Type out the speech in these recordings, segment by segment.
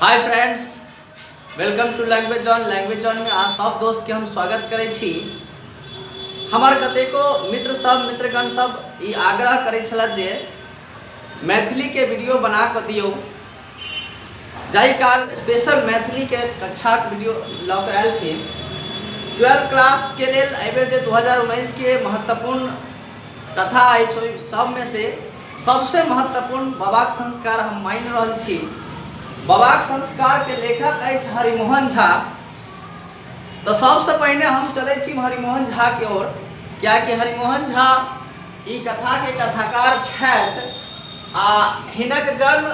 Hi friends, welcome to language zone. Language zone में अहाँ सब दोस्त के हम स्वागत करै छी। हमर कतेको मित्र सब मित्रगण सब ई आग्रह करै छला जे मैथिली के वीडियो बना कऽ दियौ, जाहि कारण स्पेशल मैथिली के कक्षाक वीडियो लऽ कऽ आयल छी। 12 क्लास के लेल एहिबेर जे 2019 के महत्वपूर्ण कथा अछि ओहि सबमे से सबसे महत्वपूर्ण बाबाक संस्कार हम मानि रहल छी। बाबाक संस्कार के लेखक अछि हरिमोहन झा। तो सबसे पहिने हम चलै छी हरिमोहन झा के ओर, कियाकि हरिमोहन झा ई कथा के कथाकार छथि आ हिनक जन्म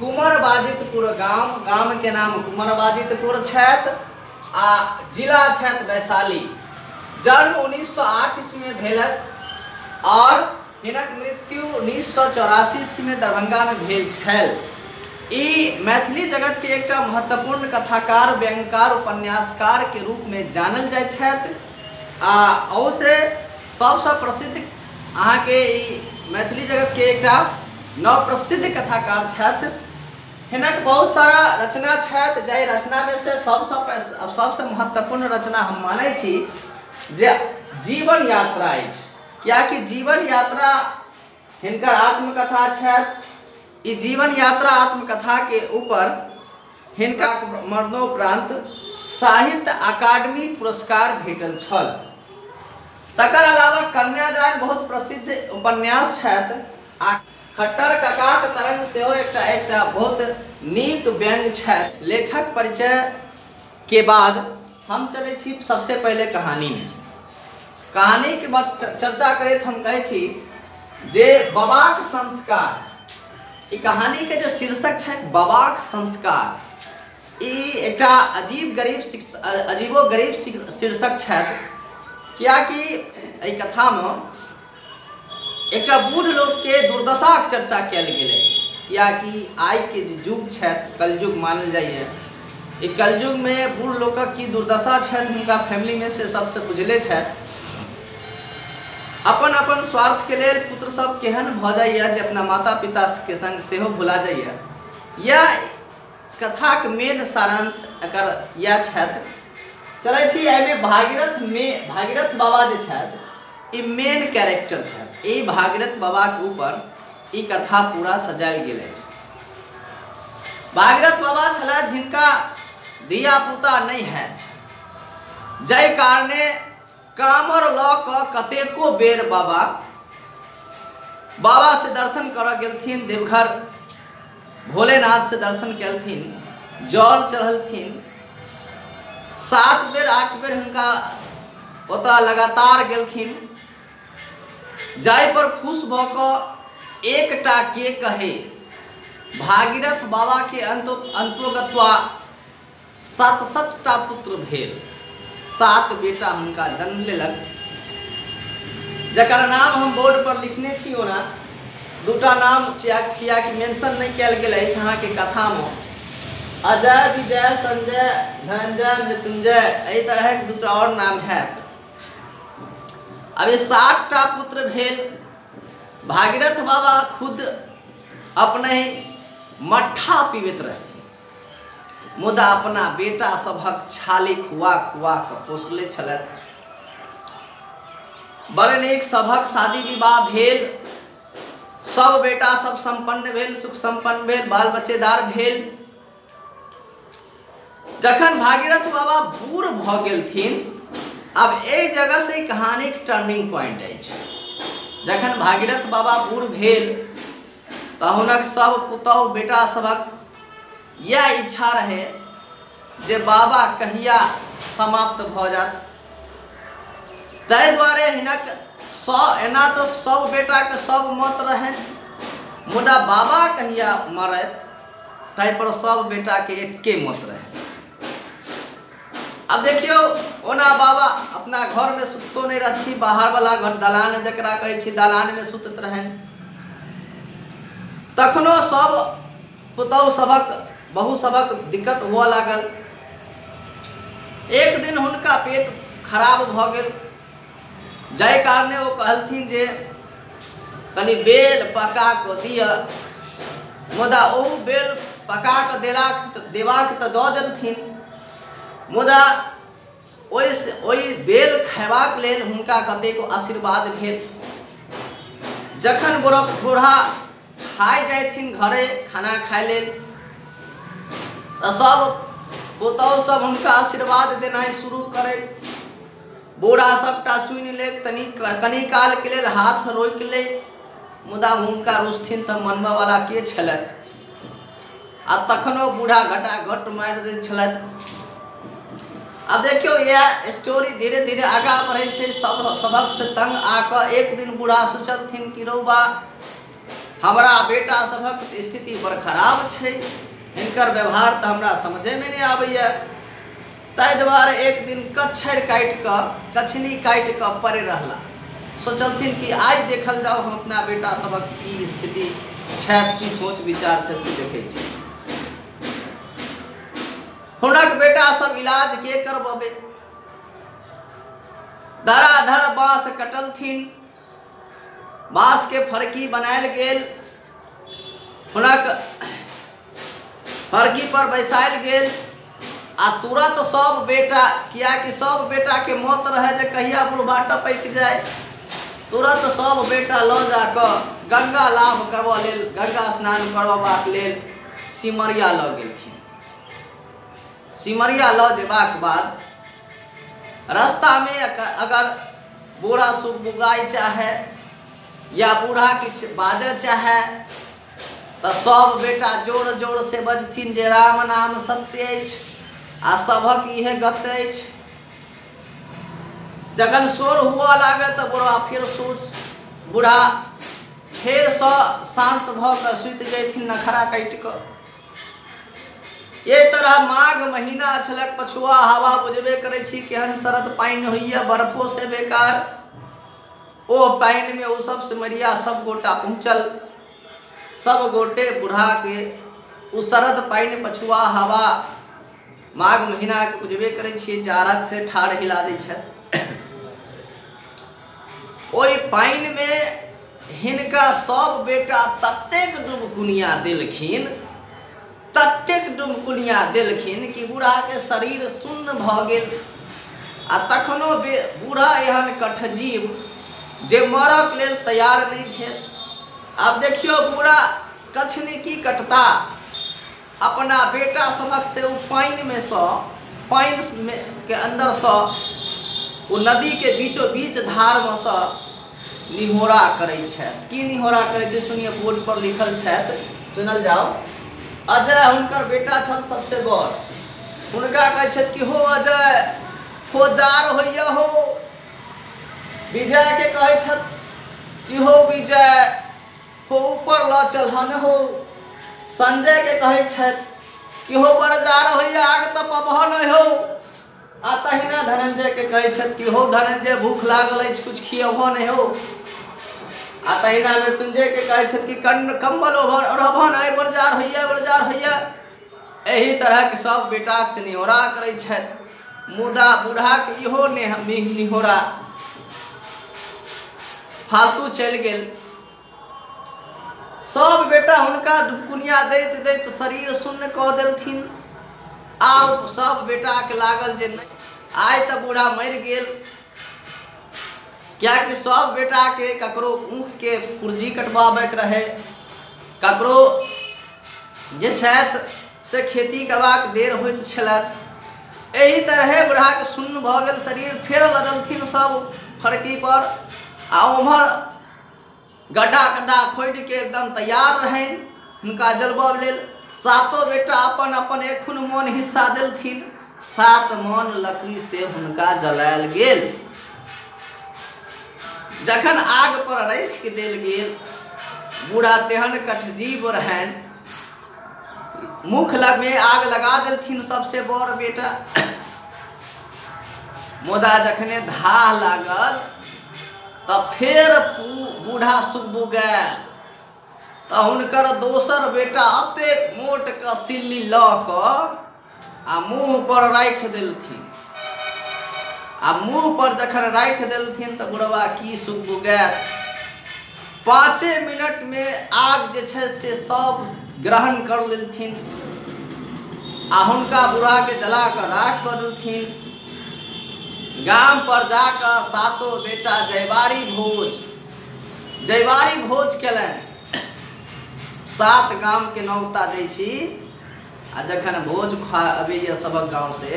कुमर बाजितपुर गाम, गाम के नाम कुमर बाजितपुर छथि आ जिला छथि वैशाली। जन्म 1908 ईस्वी में भेल और हिनक मृत्यु 1984 ईस्वी में दरभंगा में भेल छल। ई मैथिली जगत के एकटा महत्वपूर्ण कथाकार, व्यंग्यकार, उपन्यासकार के रूप में जानल जाइत छथि आ ओहिसँ सबसँ प्रसिद्ध अहाँके ई मैथिली जगत के एकटा नव प्रसिद्ध कथाकार छथि। हिनक बहुत सारा रचना छथि, जाहि रचनामे से सबसँ महत्वपूर्ण रचना हम मानै छी जे जीवन यात्रा अछि, कियाकि जीवन यात्रा हिनकर आत्मकथा छथि। ई जीवन यात्रा आत्मकथा के ऊपर हिनका मरणोपरांत साहित्य अकादमी पुरस्कार भेटल छल। तकर अलावा कन्यादान बहुत प्रसिद्ध उपन्यास छथि आ खट्टर ककाक तरंग सेहो एकटा एकटा बहुत नीक व्यंग्य छथि। लेखक परिचय के बाद हम चलै छी सबसे पहले कहानी में। कहानी के चर्चा करैत हम कहै छी जे बाबाक संस्कार, ई कहानी के जे शीर्षक छै बाबाक संस्कार, ई एकटा अजीबो गरीब शीर्षक छथि, कियाकि एहि कथामे एकटा बूढ़ लोकके दुर्दशाक चर्चा कयल गेल अछि। कियाकि आइके जे युग छथि कलयुग मानल जाइए, ई कलयुगमे बूढ़ लोकक की दुर्दशा छथि हुनका फैमिलीमे से सबसँ बुझले छथि। अपन अपन स्वार्थ के लेल पुत्र सब केहन भऽ जाइए जे अपना माता पिता के संग सेहो भुला जाइए। यह कथाक मेन सारांश एकर इएह छथि। चलै छी एहिमे भागीरथ बाबा जे छथि ई मेन कैरेक्टर छथि। एहि भागीरथ बाबाके ऊपर ई कथा पूरा सजायल गेल अछि। भागीरथ बाबा छलाह जिनका धिया पुता नहि हैत, जाहि कारणे कामर लऽ कऽ कतेको बेर बाबा बाबा से दर्शन करऽ गेलथिन, देवघर भोलेनाथ से दर्शन केलथिन, जल चढ़लथिन। 7 बेर 8 बेर हुनका ओतऽ लगातार गेलखिन, जाहि पर खुश भऽ कऽ एकटा के कहे भागीरथ बाबा के अंतोगत्वा 7 टा पुत्र भेल। 7 बेटा हुनका जन्म लेलक, जकर नाम हम बोर्ड पर लिखने छी। ओना 2 नाम कियाकि मेंशन नहि कयल गेल अछि अहाँके कथामे, अजय, विजय, संजय, धनंजय, मृत्युंजय, एहि तरहक 2 और नाम हैत। अब ये 7 टा पुत्र भेल। भागीरथ बाबा खुद अपने मट्ठा पीबैत रहथिन, मुदा अपना बेटा सभक छाली खुआ खुआ कऽ पोसले छलथि। बड़ नीक सभक शादी विवाह भेल, सब बेटा सब संपन्न भेल, सुख संपन्न भेल, बाल बच्चेदार भेल। जखन भागीरथ बाबा बूढ़ भऽ गेलथिन, आब एहि जगह से कहानीक टर्निंग पॉइंट अछि। जखन भागीरथ बाबा बूढ़ भेल तऽ हुनक सब पुतहु बेटा सभक यह इच्छा रहे जे बाबा कहिया समाप्त भऽ जात। ताहि दुआरे हिनक एना तऽ सब बेटाके सब मत रहनि, मुदा बाबा कहिया मरत ताहि पर सब बेटाके एके मत रहे। अब देखियौ, ओना बाबा अपना घरमे सुततो नहि रहथिन, बाहरवला घर दलान जकरा कहै छी दलानमे सुतैत रहनि। तखनो सब पुतहु सभक बहु सभक दिक्कत हुअ लागल। एक दिन हुनका पेट खराब भऽ गेल, जाहि कारणे ओ कहलथिन जे कनि बेल पका कऽ दिअ, मुदा ओहू बेल पका कऽ देलाक देबाक तऽ दऽ देलथिन, मुदा ओहि बेल खयबाक लेल हुनका कतेको आशीर्वाद भेल। जखन बूढ़ा खाइ जाथिन घरे खाना खाय लेल तऽ सब पुतहु सब हुनका आशीर्वाद देनाइ शुरू करे। बूढ़ा सबटा सुनि ले, कनी काल के लेल हाथ रोकि ले, मुदा हुनका रुसथिन तऽ मनबऽवला के छलथि। आ तखनो बूढ़ा घटाघट मारि दै छलथि। आब देखियौ इएह स्टोरी धीरे धीरे आगाँ बढ़ै छै। सब सबक से तंग आकऽ एक दिन बूढ़ा सोचलथिन कि रौबा हमरा बेटा सभक स्थिति बड़ खराब छै, हिनकर व्यवहार तऽ हमरा समझेमे नहि आबैए। ताहि दुआरे एक दिन कच्छर काटि कऽ कछनी काटि कऽ पड़ि रहला। सोचलथिन कि आइ देखल जाउ हम अपना बेटा सभक की स्थिति छथि, की सोच विचार छै से देखै छी। हुनक बेटा सब इलाज के करबे, धराधर बाँस कटलथिन, बाँस के फरकी बनायल गेल, हुनक फरकी पर बैसायल गेल। आ तुरंत सब बेटा, कियाकि सब बेटा के मत रहे जे कहिया बुढ़बा टपकि जाए, तुरंत सब बेटा लऽ जाकऽ गंगा लाभ करबऽ लेल, गंगा स्नान करबाक लेल सिमरिया लऽ गेलखिन। सिमरिया लऽ जेबाक बाद रास्तामे अगर बूढ़ा सुगबुगाइ चाहे या बूढ़ा किछु बाजऽ चाहे तऽ सब बेटा जोर जोर से बजथिन जे राम नाम सत्य अछि आ सभक इहे गत अछि। जखन शोर हुअ लागल तऽ बूढ़ा फेर बूढ़ा फेरसँ शान्त भऽ कऽ सुति जैथिन नखरा काटि कऽ। एहि तरह माघ महीना छलक, पछुआ हवा बुझबे करै छी केहन शरद पानि होइए, बर्फो से बेकार। ओ पानिमे ओ सब सिमरिया सब गोटा पहुँचल। सब गोटे बूढ़ाके ओ शरद पानि पछुआ हवा माघ महीनाके बुझबे करै छियै जाड़क से ठाढ़ हिला दै छै। ओहि पानिमे हिनका सब बेटा ततेक डुबकुनिया देलखिन, ततेक डुबकुनिया देलखिन कि बूढ़ाके शरीर सुन्न भऽ गेल। आ तखनो बूढ़ा एहन कठजीव जे मरक लेल तैयार नहि भेल। आब देखियौ बूढ़ा कछनी की कटता, अपना बेटा सभक से ओ पानिमे सँ पानि के अन्दरसँ ओ नदीके बीचो बीच धारमे सँ निहोरा करै छथि। की निहोरा करै छै सुनिए, बोर्ड पर लिखल छथि, सुनल जाओ। अजय हुनकर बेटा छल सबसे बड़, हुनका कहै छथि कि हो अजय हो जार होइए हो। विजय के कहै छथि कि हो विजय हो ऊपर लऽ चलहन हो। संजय के कहै छथि कि हो बड़ जार होइए आग तऽ पबह नहि हो। आ तहिना धनंजय के कहै छथि कि हो धनंजय भूख लागल अछि कुछ खियबह नहि हो। आ तहिना मृत्युंजय के कहै छथि कि कम्बल ओढ़बह नहि, बड़ जार होइए बड़ जार होइए। एहि तरहके सब बेटाक से निहोरा करै छथि, मुदा बूढ़ाके इहो निहोरा फालतू चलि गेल। सब बेटा हुनका डुबकुनिया दैत दैत शरीर शून्य कऽ देलथिन। आब सब बेटाके लागल जे नहि आइ तऽ बूढ़ा मरि गेल, कियाकि सब बेटाके ककरो ऊखके पुर्जी कटवाबैके रहै, ककरो जे छथि से खेती करबाक देर होइत छलथि। एहि तरहे बूढ़ाके शून्य भऽ गेल शरीर। फेर लदलथिन सब फरकी पर आ उम्हर गड्ढा गड्ढा खोदि के एकदम तैयार रहनि हुनका जलबऽ लेल। सातो बेटा अपन अपन एखुन मन हिस्सा देलथिन, 7 मन लकड़ी से हुनका जलायल गेल। जखन आग पर राखि देल गेल, बूढ़ा तेहन कठजीव रहनि, मुख में आग लगा देलथिन सबसे बड़ बेटा। मुदा जखने धाह लागल तऽ फेर बूढ़ा सुगबुगायल। तऽ हुनकर दोसर बेटा एतेक मोट के सिल्ली लऽ कऽ आ मुँह पर राखि देलथिन। आ मुँह पर जखन राखि देलथिन तऽ बुढ़वा की सुगबुगायल, 5 मिनट में आग जे छै से सब ग्रहण कर लेलथिन आ हुनका बूढ़ाके जला कऽ राख कऽ देलथिन। गाम पर जाकऽ सातो बेटा जयवारी भोज केलनि। 7 गामके नौता दै छी आ जखन भोज खा अबैया सबक गाँव से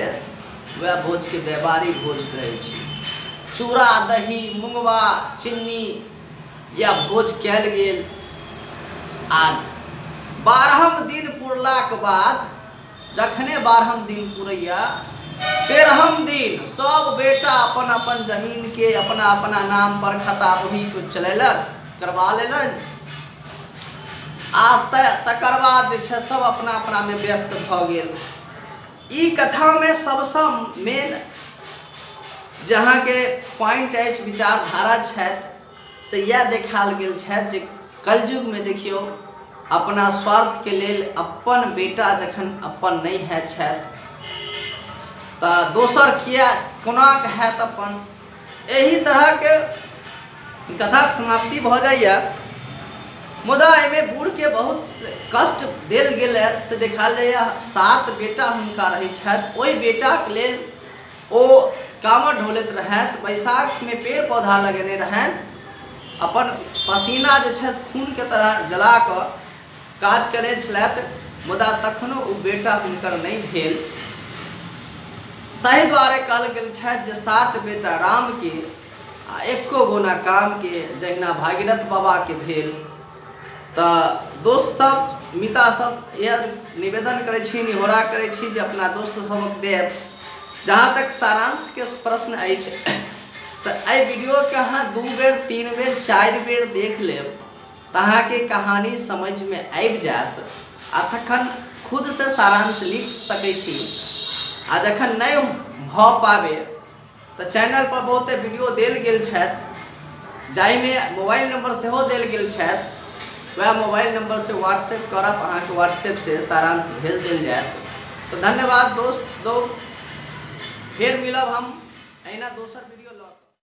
वएह भोजके जयवारी भोज कहै छी। चूड़ा दही मुंगवा चिन्नी या भोज कयल गेल। आ 12म दिन पुरलाके बाद जखने 12म दिन पुरैया 13म दिन सब बेटा अपन अपन जमीन के अपना अपना नाम पर खाता बही के चलेलक, करवा लेलनि। आ तकर बाद जे छै सब अपना अपना में व्यस्त भऽ गेल। ई कथामे सबसँ मेन जे अहाँके पॉइंट अछि, विचारधारा छथि, से इएह देखायल गेल छथि जे कलयुगमे देखियौ अपना स्वार्थके लेल अपन बेटा जखन अपन नहि हैत छथि तऽ दोसर किया कोना के हैत अपन। एहि तरहके कथाक समाप्ति भऽ जाइए। मुदा एहिमे बूढ़के बहुत कष्ट देल गेल से देखायल जाइए। 7 बेटा हुनका रहै छथि, ओहि बेटाके लेल ओ कामर ढोलैत रहथि, बैसाखमे पेड़ पौधा लगेने रहनि, अपन पसीना जे छथि खूनके तरह जला कऽ काज करै छलथि। मुदा तखनो ओ बेटा हुनकर नहि भेल। ताहि दुआरे कहल गेल छथि जे 7 बेटा रामके आ एको गोना कामके, जहिना भागीरथ बाबाके भेल। तऽ दोस्त सब मिता सब इएह निवेदन करै छी, निहोरा करै छी जे अपना दोस्त सबक देब। जहाँ तक सारांशके प्रश्न अछि तऽ एहि वीडियोके अहाँ 2 बेर 3 बेर 4 बेर देख लेब तऽ अहाँके कहानी समझमे आबि जायत आ तखन खुदसँ सारांश लिख सकै छी। आ जखन नहि भऽ पाबै तऽ चैनल पर बहुते वीडियो देल गेल छथि जाहिमे मोबाइल नंबर सेहो देल गेल छथि, वएह मोबाइल नंबर से व्हाट्सएप करब, अहाँके व्हाट्सएप से सारांश भेज देल जायत। तऽ धन्यवाद दोस्त दो, फिर मिलब हम एहिना दोसर वीडियो।